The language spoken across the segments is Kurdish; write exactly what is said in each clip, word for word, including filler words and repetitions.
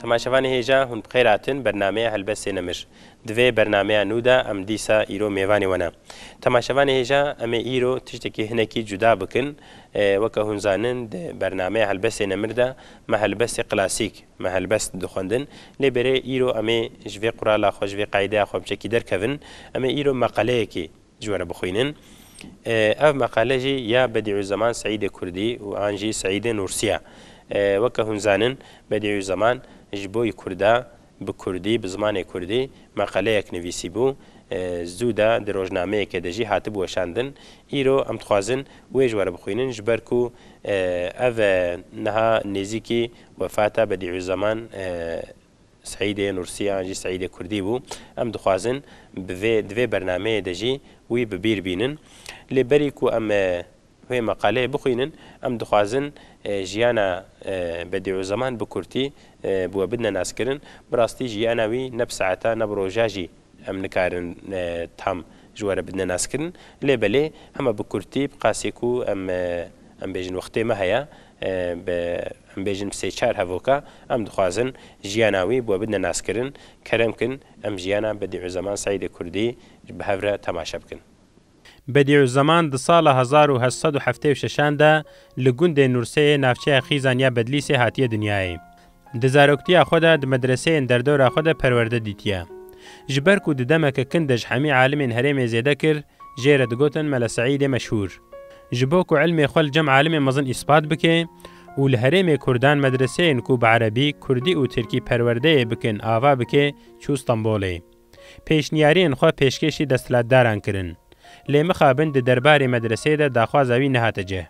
Temaşevanê hêja, hûn bi xêr hatin bernameya Helbestê Nemir. Di vê bernameya nû de em dîsa îro mêvanê we ne. Temaşevanê hêja, em ê îro tiştekî hinekî cuda bikin. E, weke hûn zanin, di bernameya Helbestê Nemir de me helbestê klasîk, me helbest dixwendin. Lê berê îro em ê ji vê qurala xwe, ji vê qeydeya xwe bi çekî derkevin. Em ê îro meqaleyekê ji we re bixwînin. E, ev meqale jî ya Bedîuzzeman Seîdê Kurdî û an jî Seîdê Nûrsî ye. E, weke hûn zanin, Bedîuzzeman ji bo yî Kurda bi Kurdî, bi zimanê Kurdî meqaleyek nivîsîbû. E, zû de di rojnameyeke de jî hatibû weşandin. Îro em dixwazin wê ji we re bixwînin, ji ber ku, e, ev, e, niha nêzîkî wefata Bedîuzzeman, e, Seîdê Nûrsî an jî Seîdê Kurdî bû. Em dixwazin bi vê, di vê bernameyê de jî wî bi bîr bînin. Lê berî ku em, e, wê meqaleyê bixwînin, em dixwazin, e, jiyana, e, Bedîuzzeman bi kurtî, e, bi we bidine naskirin. Bi rastî jiyana wî ne bi saeta ne bi roja jî em nikarin, e, tam ji we re bidine naskirin. Lê belê hema bi kurtî, bi qasê ku em, e, em bêjin wextê me heye, e, bi, em bêjin bi sê çar hevoka, em dixwazin jiyana wî bi we bidine naskirin. Kerem kin, em jiyana Bedîuzzeman Seîdê Kurdî bi hev re temaşe bikin. Bedîuzzeman di sala hezar û heşt sed û heftê û şeşan de li gundê Nûrseyê navçeya Xîzan ya Bedlîsê hatiye dinyayê. Di zaroktiya xwe de di medreseyên derdora xwe de perwerde dîtiye. Ji ber ku di demeke kin de ji hemî alimên herêmê zêde kir, jê re digotin Mele Seîdê meşhûr. Ji bo ku ilmê xwe li cem alimên mezin îspat bike û li herêmê kurdan medreseyên ku bi erebî, kurdî û tirkî perwerdeyê bikin ava bike, çû Stenbolê. Pêşniyariyên xwe pêşkêşî desthilatdaran kirin. Lê mixabin di derbarê medreseyê de daxwaza wî nehate cih.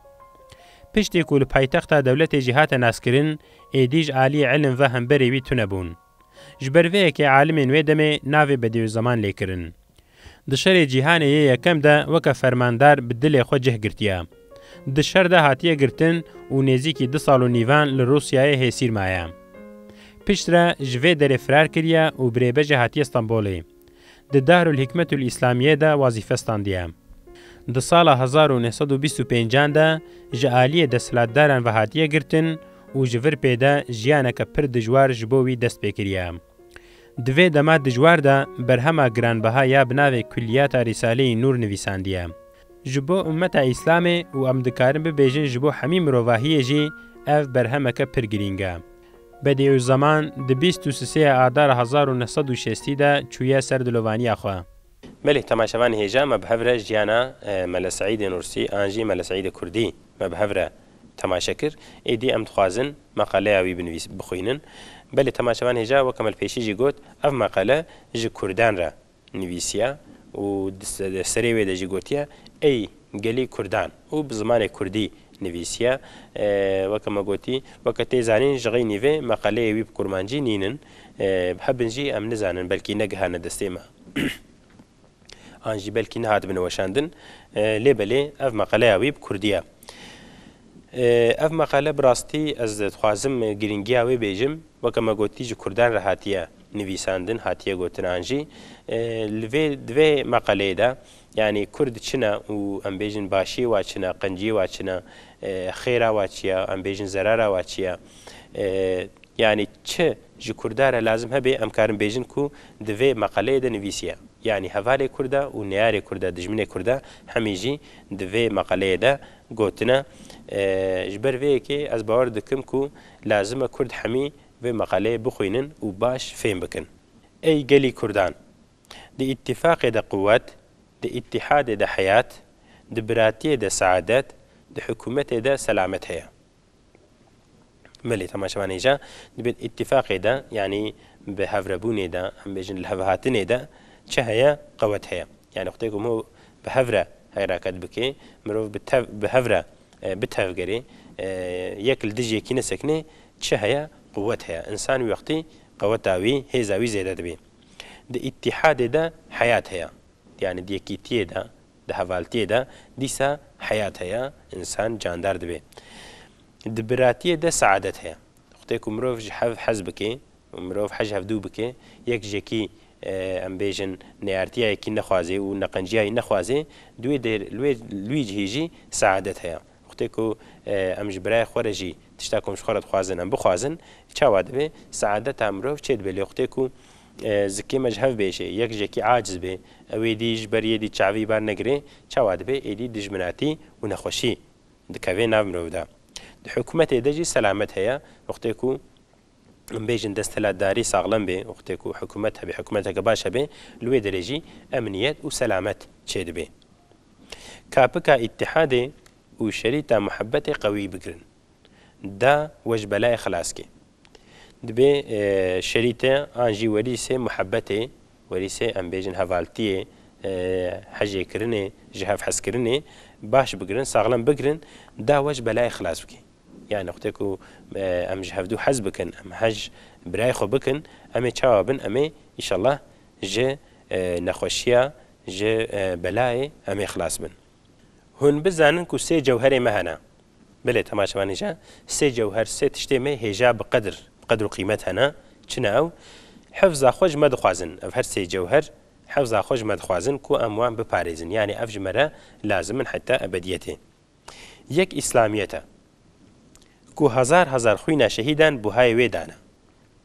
Piştî ku li paytexta dewletê jî hate naskirin, êdî ji aliyê ilim ve hemberê wî tune bûn. Ji ber vê yekê alimên wê demê navê Bedîuzzeman lê kirin. Di şerê cîhanê yê yekem de weke fermandar bi dilê xwe cih girtiye. Di şer de hatiye girtin û nêzîkî du sal û nîvan li Rûsyayê hêsîr maye. Piştre ji vê derê firar kiriye û birêbe jî hatiye Stenbolê. Di Darulhikmetul Îslamiyê de wazîfe standiye. Di sala hezar û neh sed û bîst û pêncan de ji aliyê desthilatdaran ve hatiye girtin û ji vir pê de jiyaneke pir dijwar ji bo wî dest pê kiriye. Di vê dema dijwar de berhema giranbiha ya bi navê Kulliyata Rîsaleyî Nûr nivîsandiye. Ji bo ummeta Îslamê û em dikarin bibêjin ji bo hemî mirovahiyê jî ev berhemeke pir girîng e. Bedîuzzeman di bîst û sisê Adara hezar û neh sed û şêstî de çûye ser dilovaniya xwe. Belê, temaşevanê hêja, me bi hev re jiyana, e, Mele Seîdê Nûrsî an jî Mele Seîdê Kurdî me bi hev re temaşe kir. Êdî em dixwazin meqaleya wî binivîs-, bixwînin. Belê, temaşevanê hêja, weke me li pêşî jî got, ev meqale ji kurdan re nivîsiye û di se-, di serê wê de jî gotiye, "Ey gelî kurdan" û bi zimanê kurdî nivîsiye. E, weke me gotî, weke tê zanîn, ji xeynî vê meqaleyê wî bi kurmancî nînin. E, hebin jî em nizanin, belkî negihane destê me. An jî belkî nehatibine weşandin. E, lê belê ev meqaleya wî bi kurdî ye. E, ev meqale bi rastî ez dixwazim girîngiya wê bêjim. Weke me gotî, ji kurdan re hatiye nivîsandin, hatiye gotin an jî. E, li vê, di vê meqaleyê de, yanî kurd çi ne û em bêjin başiyê wa çi ne, qenciyê wa çi ne, e, xêra wa çi ye, em bêjin zerara wa çi ye. E, yanî çi ji kurda re lazim hebe, em karin bêjin ku di vê meqaleyê de nivîsiye. Yanî hevalê kurda û neyarê kurda, dijminê kurda hemî jî di vê meqaleyê de gotine. E, ji ber vê yekê ez bawer dikim ku lazim e kurd hemî vê meqaleyê bixwînin û baş fêm bikin. Ey gelî kurdan! Di îtîfaqê de quwet, di îtîhadê de heyat, di biratiyê de seadet, di hikûmetê de selamet heye. Belê, temaşevanê hêja, dibêt îtîfaqê de, yanî bi hevrebûnê de, em bêjin li hevhatinê de çi heye? Qewet heye. Yanî wextê ku mirov bi hev re hereket bike, mirov bi tev-, bi hev re, e, bitevgerê, e, yek li dijî yekî nesekine, çi heye? Quwet heye. Însan wî wextî qeweta wî, hêza wî zêde dibe. Di îtîhadê de heyat heye. Yanî di yekîtiyê de, di hevaltiyê de dîsa heyat heye, însan candar dibe. Di biratiyê de seadet heye. Wextê ku mirov ji hev hez bike û mirov hej hevdû bike, yek ji yekî, e, em bêjin, neyartiya yekî nexwaze û neqenciya yî nexwaze, di wê der-, li wê, li wî cihî jî seadet heye. Wextê ku, e, em ji birayê xwe re jî Tişta ku em ji xwe re dixwazin, em bixwazin, çawa dibe? Seadeta mirov çê dibe. Lê wextê ku, e, zikê me ji hev bêje, yek ji yekî aciz be, ew ê dî ji ber yê dî çavî bar negire, çawa dibe? Êdî dijminatî û nexweşî dikeve nav mirov de. Di hikûmetê de jî selamet heye. Wextê ku em bêjin desthilatdarî saxlem bê, wextê ku hikûmet hebe, hikûmeteke baş hebe, li wê derê jî emniyet û selamet çêdibe. Kapika îtihadê û şerîta muhebbetê qewî bigirin. Da we ji belayê xilas ke. Dibê, e, şerîte an jî werîsê muhebbetê, werîsê em bêjin hevaltiyê, e, hejê kirinê, ji hev hezkirinê baş bigirin, saxlem bigirin, da we ji belayê xilas bike. Yani wextê ku, e, em ji hevdû hez bikin, em hej birayê xwe bikin, em ê çawa bin? Em ê, înşallah, ji, e, nexweşiya, ji, e, belayê em ê xilas bin. Hûn bizanin ku sê cewherê me hene. Belê, temaşevanê ja, sê cewher, sê tiştê me hêja bi qedir, bi qedir û qîmet hene. Çi ne ew? Hifza xwe ji me dixwazin. Ev her sê cewher hifza xwe ji me dixwazin ku em wan biparêzin. Yani ev ji me re lazim in heta ebediyetê. Yek îslamiyet e ku hezar hezar xwîna şehîdan buhayê wê dane.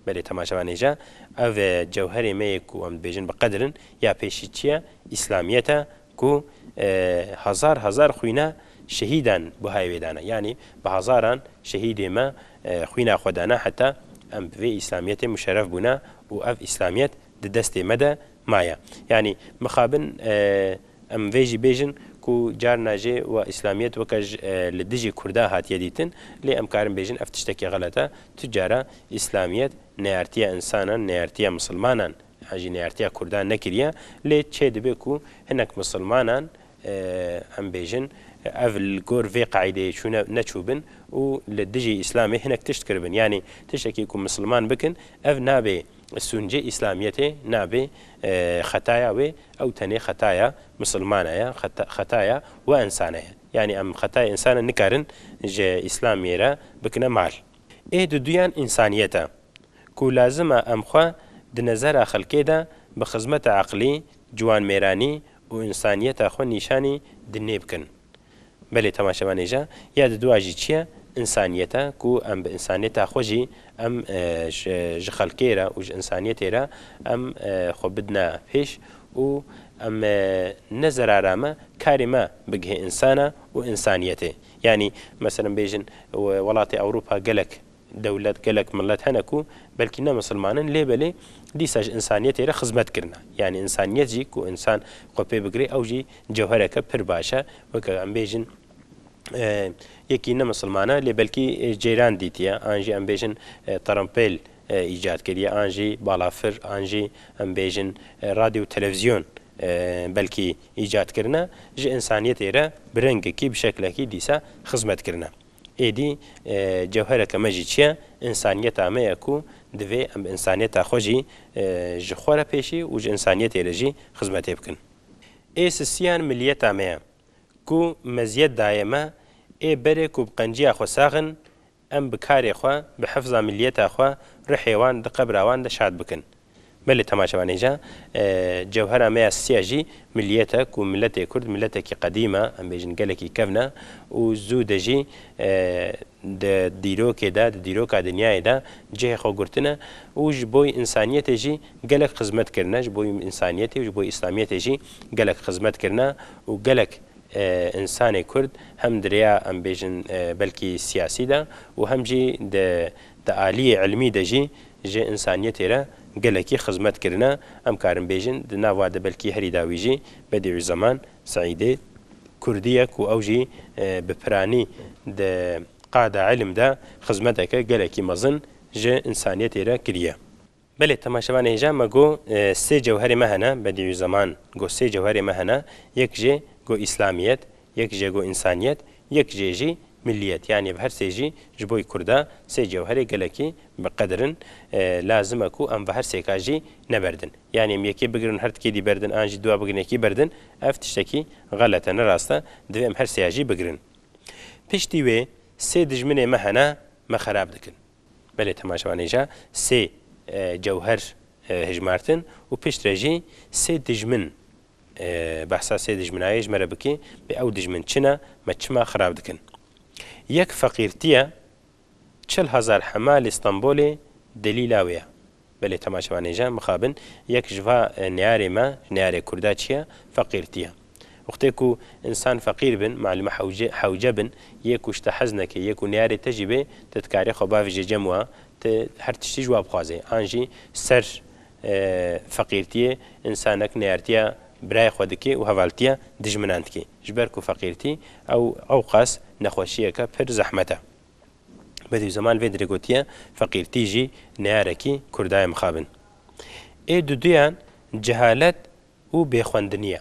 Belê, temaşevanê ja, ev, e, cewherê me yê ku em dibêjin bi qedir in, ya pêşî çi ye? Îslamiyet e ku, e, hezar hezar xwîna şehîdan buhayê wê dane. Yanî bi hezaran şehîdê me, e, xwîna xwe dane heta em bi vê îslamiyetê muşerref bûne û ev îslamiyet di destê me de maye. Yanî mixabin, e, em vê jî bêjin ku carna jê we îslamiyet weke ji, e, li dijî Kurda hatiye dîtin, lê em karin bêjin ev tiştekî xelet e. Tu cara îslamiyet neyartiya însanan, neyartiya misilmanan, an jî neyartiya Kurdan nekiriye, lê çê dibe ku hinek misilmanan, e, em bêjin, ev li gor vê qaîdeyê çûne, neçûbin û li dijî Îslamê hinek tişt kiribin. Yanî tiştekî ku misilman bikin, ev nabê sûncê Îslamiyetê, nabê, e, xetaya wê, ew tenê xetaya misilmana ye, xeta-, xetaya we însana ye. Yanî em xetaya însana nikarin ji Îslamiyê re bikine mal. Ê diduyan însaniyet e ku lazim e em xwe di nezera xelkê de bi xizmeta eqlî, ciwanmêranî û însaniyeta xwe nîşanî dinê bikin. Belê, temaşevanê ja, ya diduwa jî çi ye? Însaniyet e ku em bi însaniyeta xwe jî em, e, ji, ji xelkê re û ji însaniyetê re em, e, xwe bidine pêş û em, e, ne zerara me, karê me bigihê însana û însaniyetê. Yanî, meselen bêjin, we-, welatê Ewropa gelek dewlet, gelek milet hene ku belkî ne misilman in, lê belê dîsa ji însaniyetê re xizmet kirine. Yanî însaniyet jî ku însan xwe pê bigirê, ew jî cewhereke pir baş e. Weke em bêjin, e, yekî ne misilman e, lê belkî, e, ceyran dîtiye, an jî em bêjin, e, terampêl, e, îcad kiriye, an jî balafir, an jî em bêjin, e, radyo û televizyon, e, belkî îcad kirine, ji însaniyetê re bi rengekî, bi şeklekî dîsa xizmet kirine. Êdî, e, cewhereke me jî çi ye? Însaniyeta me ye ku divê em bi însaniyeta xwe jî, e, ji xwe re pêşî û ji însaniyetê re jî xizmetê bikin. Ê sisiyan miliyeta me ye ku meziyet daye me, ê berê ku bi qenciya xwe sax in, em bi karê xwe, bi hifza miliyeta xwe, ruhê wan di qebra wan de şad bikin. Belê, temaşevanê ja, e, cewhera me ya sisiya jî miliyet e ku miletê Kurd miletekî qedîm e, em bêjin gelekî kevn e û zû de jî, e, di dîrokê de, di dîroka dinyayê de cihê xwe girtine û ji bo însaniyetê jî gelek xizmet kirine, ji bo însaniyetê û ji bo îslamiyetê jî gelek xizmet kirine û gelek e, însanê Kurd hem di rêya, em bêjin, e, belkî siyasî de û hem jî di, di aliyê ilmî de jî ji însaniyetê re gelekî xizmet kirine. Em karin bêjin, di nava de belkî herî dawî jî Bedîûzzeman Seîdê Kurdî ye ku ew jî, e, bi piranî di qada ilm de xizmeteke gelekî mezin ji însaniyetê re kiriye. Belê, temaşevanê hêja, me got, e, sê cewherê me hene, Bedîûzzeman got sê cewherê me hene, yek jê got îslamiyet, yek jê got însaniyet, yek jê jî miliyet. Yanî ev her sê jî ji bo Kurda sê cewherê gelekî bi qedir in, e, lazim e ku em ve her sêka jî neberdin. Yanî em yekê bigirin her tikê dî berdin, an jî dua bigirin yekî berdin, ev tiştekî xelet e, ne rast e, divê em her sêya jî bigirin. Piştî wê sê dijminê me hene, me xerab dikin. Belê, temaşevanê ja sê, e, cewher, e, hijmartin û piştre jî sê dijmin, e, behsa sê dijminayê ji me re bikî, bê ew dijmin çi ne, me çima xirab dikin? Yek feqîrtî ye, Çil hezar hemalê Stenbolê delîla wê ye. Belê temaşevanê je mixabin, yek ji va, e, neyarê me, neyarê Kurda çi ye? Feqîrtî ye. Wextê ku însan feqîr bin, malûme hewce, hewce bin, yê ku ji te hez neke, yê ku neyarê te jî bê, tu dikarê xwe bavêjê cem wa, tu her tiştî ji wa bixwazê. An jî ser, e, feqîrtiyê însanek neyartiya birayê xwe dike û hevaltiya dijminan dike. Ji ber ku feqîrtî ew, ew qas nexweşiyeke pir zehmet e. Bedî zeman vê dirê gotiye, feqîrtî jî neyarekî Kurda ye mixabin. Ê duduyan cehalet û bêxwendinî ye.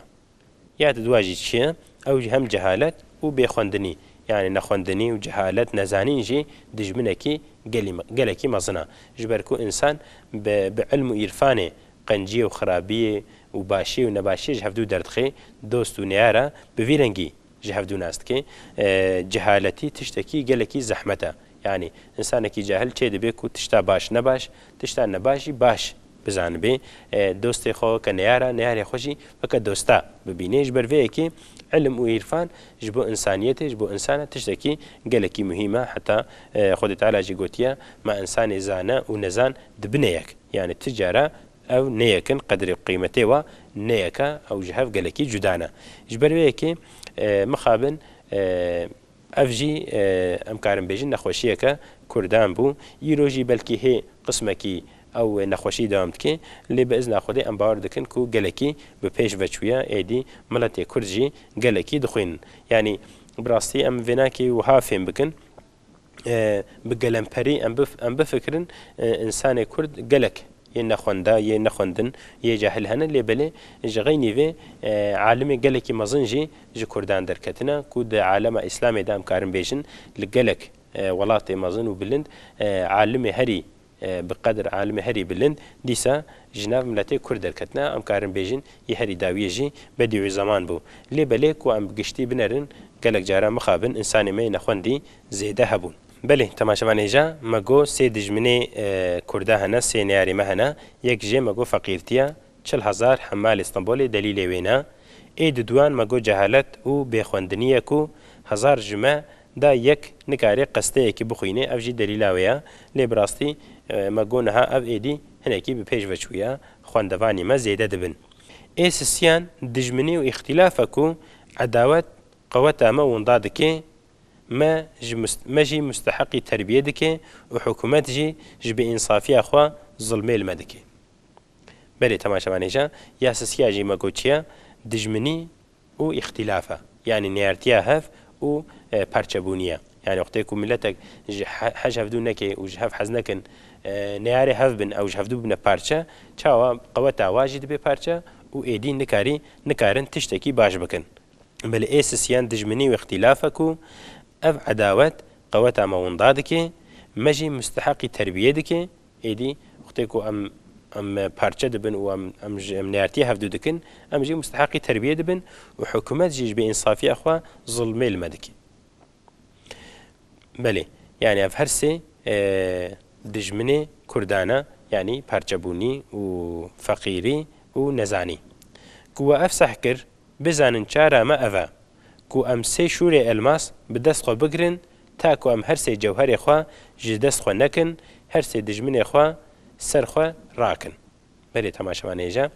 Ya dudua jî çi ye? Ew jî hem cehalet û bêxwendinî, yanî nexwendinî û cehalet, nezanîn jî dijminekî gelî me-, gelekî mezin e. Ji ber ku însan bi, bi ilm û îrfanê, qenciyê û xirabiyê û başiyê û nebaşiyê ji hevdû derdixe, dost û neyara bi vî rengî ji hevdû nas dike. E, cehaletî tiştekî gelekî zehmet e. Yanî, însanekî cahil çê dibe ku tişta baş nebaş, tişta nebaş jî baş bizanibe. E, dostê xwe weke neyara, neyarê xwe jî weke dosta bibîne. Ji ber vê yekê ilm û îrfan ji bo însaniyetê, ji bo însana tiştekî gelekî muhîm e. Heta, e, Xwedê Teala jî gotiye, ma însanê zane û nezan dibine yek. Yanî, ti cara ew nêyekin, qedrê û qîmetê wa nêyeka, ew ji hev gelekî cuda ne. Ji ber vê yekê, e, mixabin, e, ev jî, e, em karin bêjin nexweşiyeke Kurdan bû. Îro jî belkî hê qismekî ew nexweşî dewam dike, lê bi izna Xwedê em bawer dikin ku gelekî bi pêş ve çûye, êdî miletê Kurd jî gelekî dixwînin. Yanî, bi rastî em vênakê wiha fêm bikin. E, bi gelemperî em bif-, em bifikirin, e, însanê Kurd gelek yê nexwenda, yê nexwendin, yê cahil hene, lê belê ji xeynî vê, e, alimê gelekî mezin jî ji Kurdan derketine, ku di alema Îslamê de em karin bêjin li gelek, e, welatê mezin û bilind, e, alimê herî e, bi qedir alimê herî bilind, dîsa ji nav miletê Kurd derketine. Em karin bêjin, yê herî dawiyê jî Bedîûzeman bû. Lê belê ku em bi giştî binerin, gelek cara mixabin, însanê me yê nexwendî zêde hebûn. Belê, temaşevanê hêja, me got sê dijminê, e, Kurda hene, sê neyarê me hene. Yek jê me got feqîrtiya, çil hezar hemalê Stenbolê delîlê wê ne. Ê diduyan me got cehalet û bêxwendinî ye ku hezar ji me da yek nikare qesteyekî bixwîne, ev jî delîla wê ye. Lê bi rastî, e, me got niha ev êdî hinekî bi pêş ve çûye, xwendevanî me zêde dibin. Ê sisiyan dijminî û îxtîlaf e ku edawet qeweta me winda dike, me ji must-, me jî musteheqî terbiyê dike û hikûmet jî ji bêînsafiya xwe zilmê li me dike. Belê, temaşevanê hêja, ya sisiya jî me got çi ye? Dijminî û îxtîlaf e. Yanî neyartiya hev û, e, parçebûnî ye. Yanî wextê ku miletek ji he-, hej hevdû neke û ji hev hez nekin, e, neyarê hev bin, ew ji hevdû bibine parçe, çawa qeweta wa jî dibe parçe û êdî nikarî, nikarin tiştekî baş bikin. Belê ê sisiyan dijminî û îxtîlaf e ku ev edawet qeweta me winda dike, me jî musteheqî terbiyê dike, êdî wextê ku em, em parçe dibin û em, em ji, em neyartiyê hevdû dikin, em jî musteheqî terbiyê dibin û hikûmet jî ji bêînsafiya xwe zilmê li me dike. Belê, yanî ev her sê, e, dijminê Kurdan e, yanî parçebûnî û feqîrî û nezanî. Ku we ev seh kir, bizanin çara me ev e, ku em sê şûrê elmas bi dest xwe bigirin, ta ku em her sê cewherê xwe ji dest xwe nekin, her sê dijminê xwe ser xwe rakin. Belê temaşevanê hêja,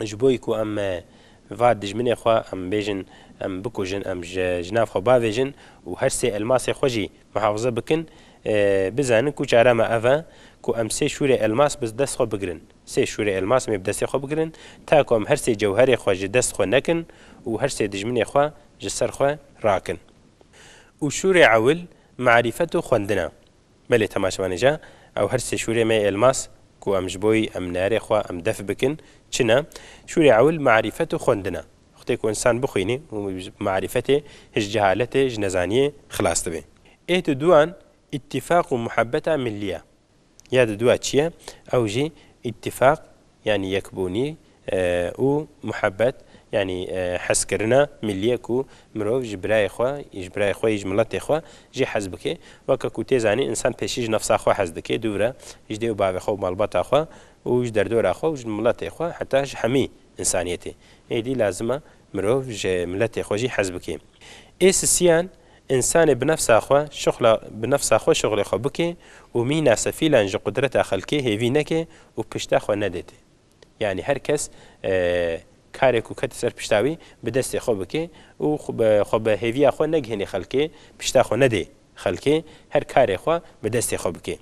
ji bo ku em, e, va dijminê xwe, em bêjin, em bikujin, em ji, ji nav xwe bavêjin û her sê elmasê xwe jî muhafaza bikin, e, bizanin ku çare me ev e, ku em sê şûrê elmas bi dest xwe bigirin. Sê şûrê elmas em ê bi destê xwe bigirin, ta ku em her sê cewherê xwe ji dest xwe nekin û her sê dijminê xwe ji ser xwe rakin. Û şûrê ewil marîfet û xwendin e. Belê temaşevanê hêja, ew her sê şûrê me yê elmas ku em ji bo yî em neyarê xwe em def bikin, çi ne? Şûrê ewil marîfet û xwendin e. Wextê ku însan bixwînî û marîfetê ji cehaletê, ji nezaniyê xilas dibe. Ê diduyan îttifaq û muhebbeta millî ye. Ya diduwa çi ye? Ew jî îttifaq, yanî yekbûnî, e, û muhebbet, yanî, e, hezkirina millî ye ku mirov ji birayê xwe, ji birayê xwe, ji miletê xwe jî hez bike. Weke ku tê zanîn, însan pêşî ji nefsa xwe hez dike, dû re ji dê û bavê xwe û malbata xwe û ji derdora xwe û ji miletê xwe, heta ji hemî însaniyetê. Êdî lazim e mirov ji miletê xwe jî hez bike. Ê sisiyan Însanê bi nefsa xwe şixla, bi nefsa xwe şixlê xwe bike û mîna sefîlan ji qudreta xelkê hêvî neke û pişta xwe nedê tê. Yanî her kes, e, karê ku kete ser pişta wî bi destê xwe bike û xwe bi, xwe bi hêviya xwe negihênê xelkê, pişta xwe nedê xelkê, her karê xwe bi destê xwe bike.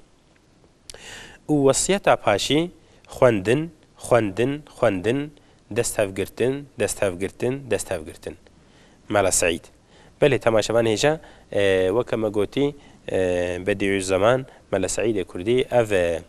Û wesiyeta paşî xwendin, xwendin, xwendin, desthevgirtin, desthevgirtin, desthevgirtin. Mela Seîd. Belê, temaşevan hêja, e, weke me gotî, e, Bedîûzzeman, Mela Seîdê Kurdî, ev, e,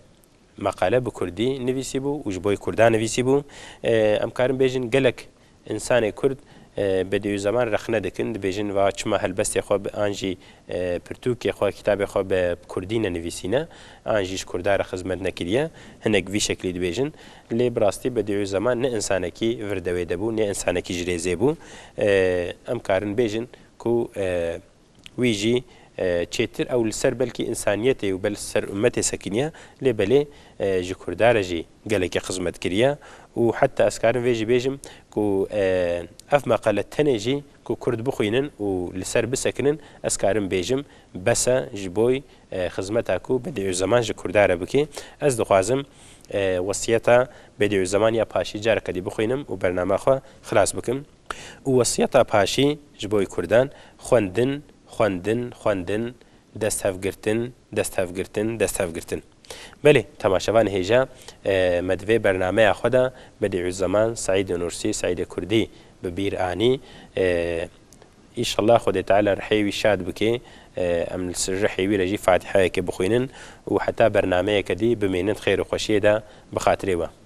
meqale bi kurdî nivîsîbû û ji bo yê kurdan nivîsîbû. E, em karin bêjin gelek însanê kurd, e, Bedîûzzeman rexne dikin, dibêjin va çima helbestê xwe bi, an jî, e, pirtûkê xwe, kitabê xwe bi kurdî nenivîsîne, an jî ji kurda re xizmet nekiriye. Hinek vî şeklî dibêjin. Lê bi rastî Bedîûzzeman ne însanekî vir dewê de bû, ne însanekî ji rêzê bû. E, em karin bêjin ku, e, wî jî, e, çêtir ew li ser belkî însaniyetê û bel ser ummetê sekiniye, lê belê, e, ji kurda re jî gelekî xizmet kiriye û heta ez karim vê jî bêjim ku, e, ev meqale tenê jî ku kurd bixwînin û li ser bisekinin, ez karim bêjim bes e ji bo, e, xizmeta ku Bedîûzzeman ji kurda re bike. Ez dixwazim, e, wesiyeta Bedîûzzeman ya paşî careke dî bixwînim û bernama xwe xilas bikim. Û wesiyeta paşî ji bo kurdan: xwendin, xwendin, xwendin, desthevgirtin, desthevgirtin, desthevgirtin. Belê, temaşevan hêja, e, me di vê bernameya xwe de Bedîûzzeman, Seîdê Nûrsî, Seîdê Kurdî bi bîr anî. E, Înşallah Xwedê Teala rihê wî şad bike. E, em li ser rihê wî re jî Fatihayeke bixwînin û heta bernameyeke dî bimînin xêr û xweşiyê de bi xatirê we.